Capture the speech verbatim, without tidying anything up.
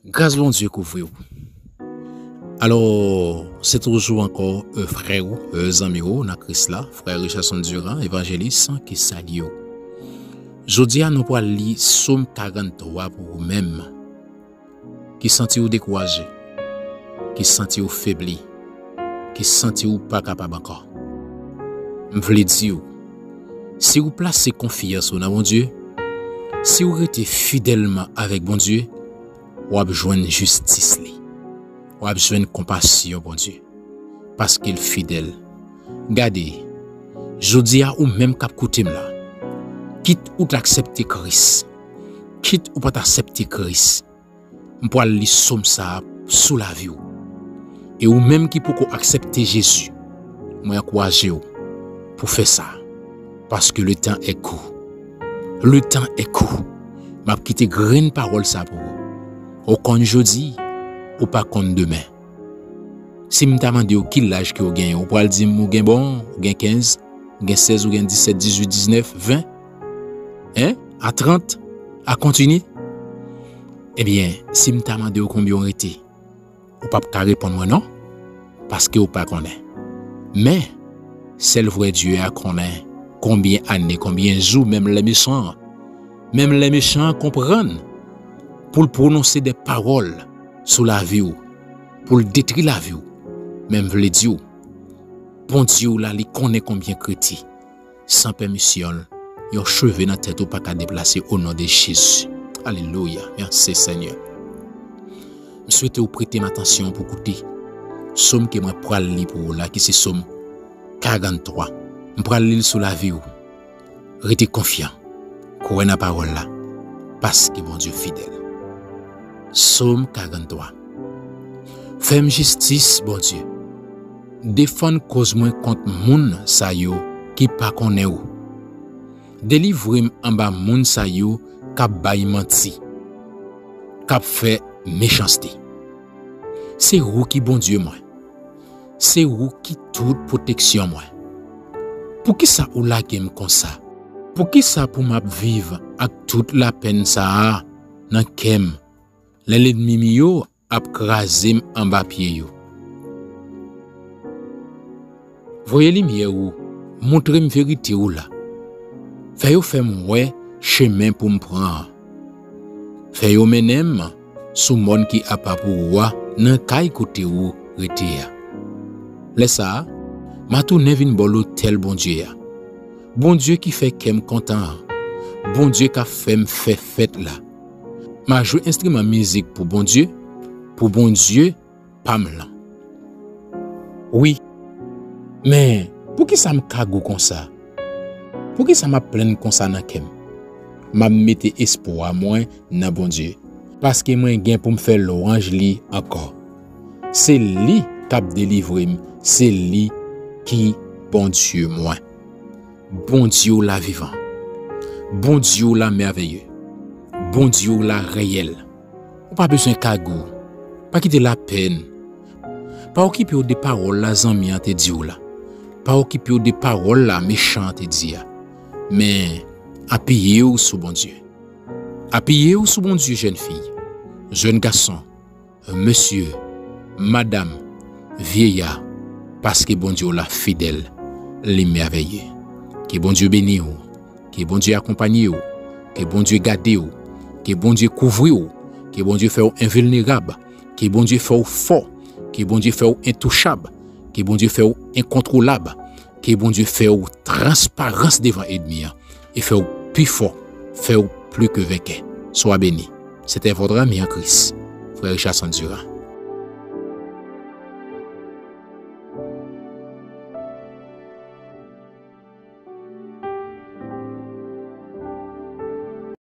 Gras Bondye kouvri w. Alò, se toujou ankò, e, frè ou, e, zanmi ou nan Kris la, frè Richardson Durand, evanjelis, ki salye w. Jodi a, nou pral li Sòm karanntwa pou ou menm ki santi w dekouraje, ki santi w febli, ki santi w pa kapab ankò. M vle di w, si w plase konfyans ou nan Bondye, si w rete fidèlman avèk Bondye, w ap jwenn jistis li. W ap jwenn konpasyon Bondye, paske l fidèl. Gade, jodi a, ou menm k ap koute m la, kit ou t aksepte Kris, kit ou pa t aksepte Kris, m pral li sòm sa a sou lavi w. E ou menm ki poko aksepte Jezi, mwen ankouraje w pou fè sa, paske le temps est court. Le temps est court. M ap kite grenn pawòl sa pou ou. Ou konn jodi, ou pa konn demen. Si m ta mande w ki laj ke w genyen, ou pral di m ou gen bon, ou gen kenz, ou gen sèz, ou gen disèt, dizuit, diznèf, ven? Hein? A trant? A kontinye? Ebyen, si m ta mande w konbyen w rete, ou p ap ka reponn mwen non, paske ou pa konnen. Men, sèl vrè Dye a konnen konbyen ane, konbyen jou, menm lè mechan an, menm lè mechan an konprann pou l pwononse de pawòl sou lavi w, pou l detwi lavi w. Men m vle di w, Bondye w la, li konnen konbyen kreti, san pèmisyon l, yon cheve nan tèt ou pa ka deplase o non de Jezi. Alelouya. Mèsi, Senyè. M swete w prete m atansyon pou koute sòm ke mwen pral li pou ou la, ki se sòm karanntwa. M pral li l sou lavi w. Rete konfyan. Kwè nan pawòl la, paske Bondye fidèl. Sòm karanntwa. Fè m jistis, Bondye. Defann kòz mwen kont moun sa yo ki pa konnen w. Delivre m anba moun sa yo k ap bay manti, k ap fè mechanste. Se ou ki Bondye mwen. Se ou ki tout pwoteksyon mwen. Poukisa ou lage m konsa? Poukisa pou m ap viv ak tout lapenn sa a nan kè m, lè lènmi m yo ap kraze m anba pye yo? Voye limyè ou, montre m verite ou la. Fè yo fè m wè chemen pou m pran an. Fè yo mennen m sou mòn ki apa pou ou a, nan kay kote ou rete a. Lè sa a, m a tounen vin bò lotèl Bondye a. Bondye ki fè kè m kontan an. Bondye k ap fè m fè fèt la. M a jwe enstriman mizik pou Bondye, pou Bondye pa m lan. Wi, men poukisa m kagou konsa? Poukisa m ap plenn konsa nan kè m? M ap mete espwa mwen nan Bondye, paske mwen gen pou m fè lwanj li ankò. Se li k ap delivre m, se li ki Bondye mwen. Bondye w la vivan. Bondye w la mèveye. Bondye w la reyèl. Ou pa bezwen kagou. Pa kite lapèn. Pa okipe w de pawòl la zanmi an te di w la. Pa okipe w de pawòl la mechan an te di a. Men, apiye w sou Bondye. Apiye w sou Bondye, jèn fi, jèn gason, mesye, madanm, vyeya, paske Bondye w la fidèl, li mèveye. Ke Bondye beni w. Ke Bondye akonpanye w, ke Bondye gade w, ke Bondye kouvri w, ke Bondye fè w envilnerab, ke Bondye fè w fò, ke Bondye fè w entouchab, ke Bondye fè w enkontwolab, ke Bondye fè w transparans devan ènmi an, e fè w pi fò, fè w pli ke venkè. Swa beni. C'était votre ami en Christ, frè Richardson Durand.